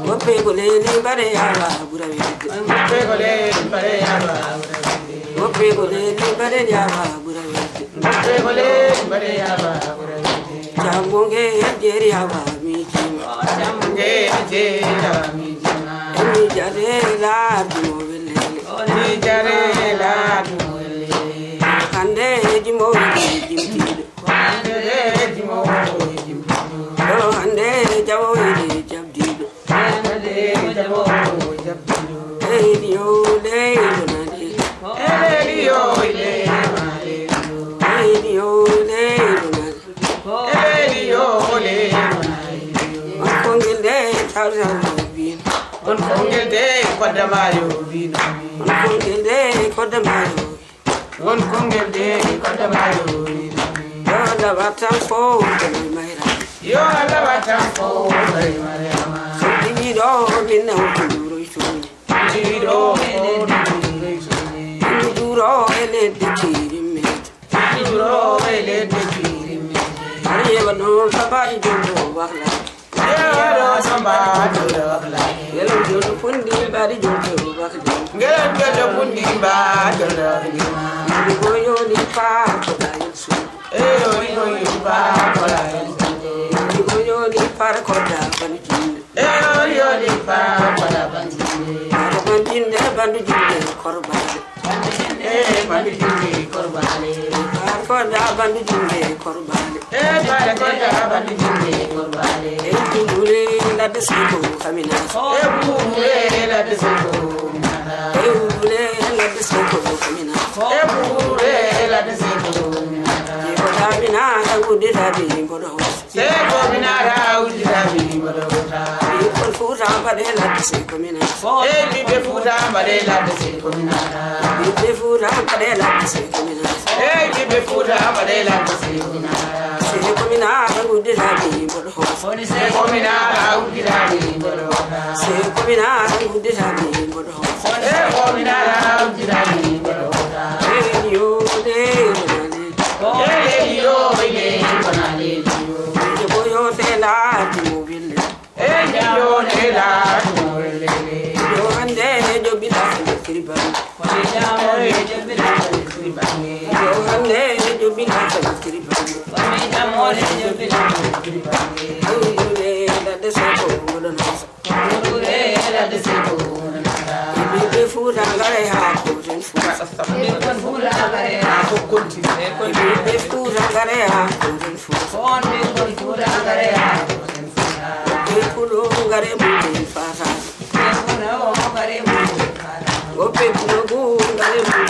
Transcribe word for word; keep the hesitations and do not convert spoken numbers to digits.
Woppe ko leli bare yawa bura wede. Woppe ko leli bare yawa bura wede. Woppe ko leli bare yawa bura wede. Woppe ko leli bare yawa bura wede. Jambo nge jeri yawa mi jima. Jambo nge jeri yawa mi jima. Emi jare la dimo wele. Emi jare la dimo wele. Hande jimo wele jimtido. Hande jimo wele jimtido. Do hande jawo wele jabdido. Hande jawo wele jabdido. Hey yo le bonade. Hey yo le bonade. Hey yo le bonade. Eleni yo le. On kongel de tawta bin. On kongel de kodda mayo bin. On kongel de kodda mayo. On kongel de kodda mayo bin. Yo la watan fo de mayra. Yo la watan fo de mayra. Ni do bin na ko ro isuni. Ni do. Ni do ele de kiri me. Duro e ledde kiiri men. Ari yeɓa ɗon sabaji jonto wakla. Yeɓa ɗon sabaji jonto wakla. Ngelo jonto fundi mbari jonto wakla. Ngelo jonto fundi mbari jonto wakla. Ndi goyoni pa ko da yelsu. E yoni goyoni pa ko da yelsu. Ndi goyoni pa ko da banki. E yoni yoni pa ko da banki. Ko banki ne bandu jinde korbale. Bandu jinde, bandu jinde, korbale. Kar koda bandu jinde, korbale. E kar koda bandu jinde, korbale. E bule la de seko kamina. E bule la de seko kamina. E bule la de seko kamina. E bule la de seko kamina. Ko kamina ka gude tabi bodo. Seko mina ra uji tabi bodo. Ko futa bade la seko mina. Ey ɓiɓɓe Fuuta mbaɗe ladde sey ko min ara. Ɓiɓɓe Fuuta mbaɗe ladde sey ko min ara. Ey ɓiɓɓe Fuuta mbaɗe ladde sey ko min ara. Sey ko min ara udditaaɓe mboɗo hoota. Sey ko min ara udditaaɓe mboɗo hoota. Sey ko min ara udditaaɓe mboɗo hoota. Sey ko min ara udditaaɓe mboɗo hoota. Ey yo le yo le. Ey yo le yo le. Ko yo te laati mo wille. Ey yo ne la no le. Yo hande yo bila ko kirban. Yo hande yo bila ko kirban. Yo ne la de so ko no no. Yo ne la de so ko no no. Ɓiɓɓe Fuuta ngare ha ko ten Fuuta. Ɓiɓɓe Fuuta ngare ha ko ten Fuuta. Ɓiɓɓe Fuuta ngare ha ko ten Fuuta. Ɓe kulo ngare mum fata. Woɓɓe kulo gu ngare mum